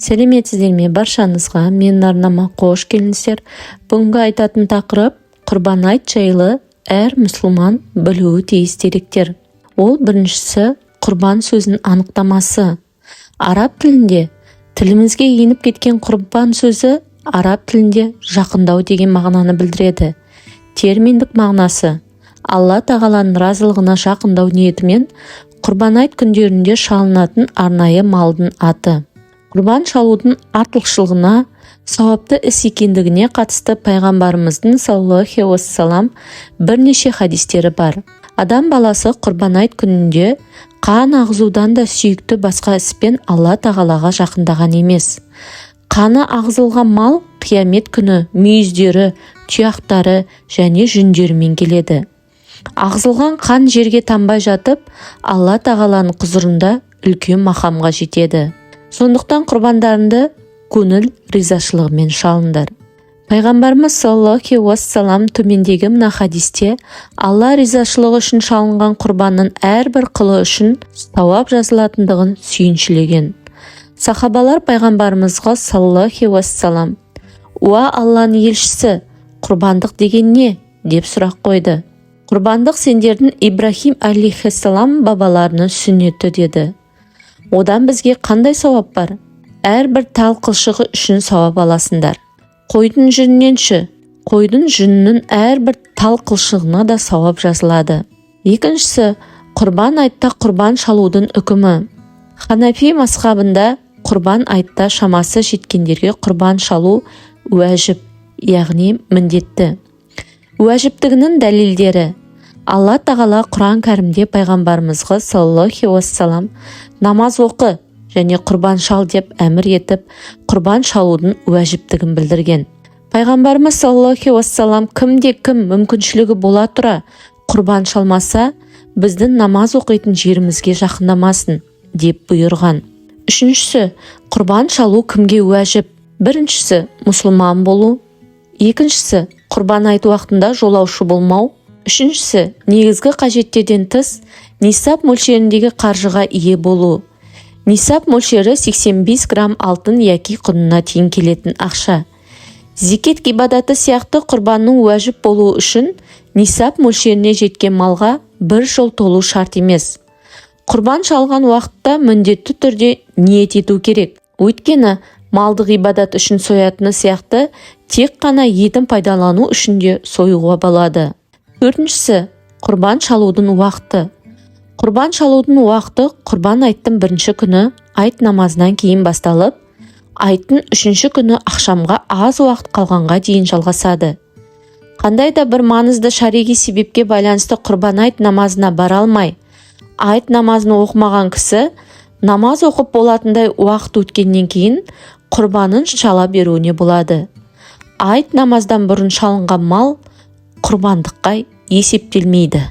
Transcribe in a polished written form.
Сәлеметсіздер ме баршаңызға! Менің арнама қош келдіңіздер! Бүгінгі айтатын тақырып: Құрбан айт жайлы әр мұсылман білуі тиіс деректер. Ол біріншісі: құрбан сөзінің анықтамасы. Араб тілінде тілімізге еніп кеткен құрбан сөзі араб тілінде жақындау деген мағынаны білдіреді. Терминдік мағынасы: Алла Тағаланың разылығына жақындау ниетімен Құрбан айт күндерінде шалынатын арнайы малдың аты. Құрбан шалудың артықшылығына, сауапты іс екендігіне қатысты пайғамбарымыздың, саллаллаху уассалам, бірнеше хадистері бар. Адам баласы Құрбан айт күнінде қан ағызудан да сүйікті басқа іспен Алла Тағалаға жақындаған емес. Қаны ағызылған мал қиямет күні мүйіздері, тұяқтары және жүндерімен келеді. Ағызылған қан жерге тамбай жатып, Алла Тағаланың құзырында үлкен мақамға жетеді. Сондықтан құрбандарыңды көңіл ризашылығымен шалыңдар. Пайғамбарымыз, саллаллаху уассалам, төмендегі мына хадисте Алла ризашылығы үшін шалынған құрбанның әрбір қылы үшін сауап жазылатындығын сүйіншілеген. Сахабалар пайғамбарымызға, саллаллаху уассалам: «Уа Алланың елшісі, құрбандық деген не?» – деп сұрақ қойды. «Құрбандық – сендердің Ибрахим алейхиссалам бабаларының сүннеті», – деді. «Одан бізге қандай сауап бар?» «Әрбір тал қылшығы үшін сауап аласыңдар». «Қойдың жүнінен ше?» «Қойдың жүнінің әрбір тал қылшығына да сауап жазылады». Екіншісі: Құрбан айтта құрбан шалудың үкімі. Ханафи мазхабында Құрбан айтта шамасы жеткендерге құрбан шалу уәжіп, яғни міндетті. Уәжіптігінің дәлелдері: Алла Тағала Құран Кәрімде пайғамбарымызға, саллаллаху уассалам, намаз оқы және құрбан шал деп әмір етіп, құрбан шалудың уәжіптігін білдірген. Пайғамбарымыз, саллаллаху уассалам: «Кімде кім мүмкіншілігі бола тұра құрбан шалмаса, біздің намаз оқитын жерімізге жақындамасын», – деп бұйырған. Үшіншісі: құрбан шалу кімге уәжіп? Біріншісі – мұсылман болу, екіншісі – Құрбан айт уақытында жолаушы болмау, үшіншісі – негізгі қажеттерден тыс нисап мөлшеріндегі қаржыға ие болу. Нисап мөлшері – 85 грамм алтын яки құнына тең келетін ақша. Зекет ғибадаты сияқты құрбанның уәжіп болуы үшін нисап мөлшеріне жеткен малға бір жыл толу шарт емес. Құрбан шалған уақытта міндетті түрде ниет ету керек, өйткені малды ғибадат үшін соятыны сияқты тек қана етін пайдалану үшін де союға болады. Төртіншісі: құрбан шалудың уақыты. Құрбан шалудың уақыты Құрбан айттың бірінші күні айт намазынан кейін басталып, айттың үшінші күні ақшамға аз уақыт қалғанға дейін жалғасады. Қандай да бір маңызды шариғи себепке байланысты Құрбан айт намазына бара алмай, айт намазын оқымаған кісі намаз оқып болатындай уақыт өткеннен кейін құрбанын шала беруіне болады. Айт намаздан бұрын шалынған мал құрбандыққа есептелмейді.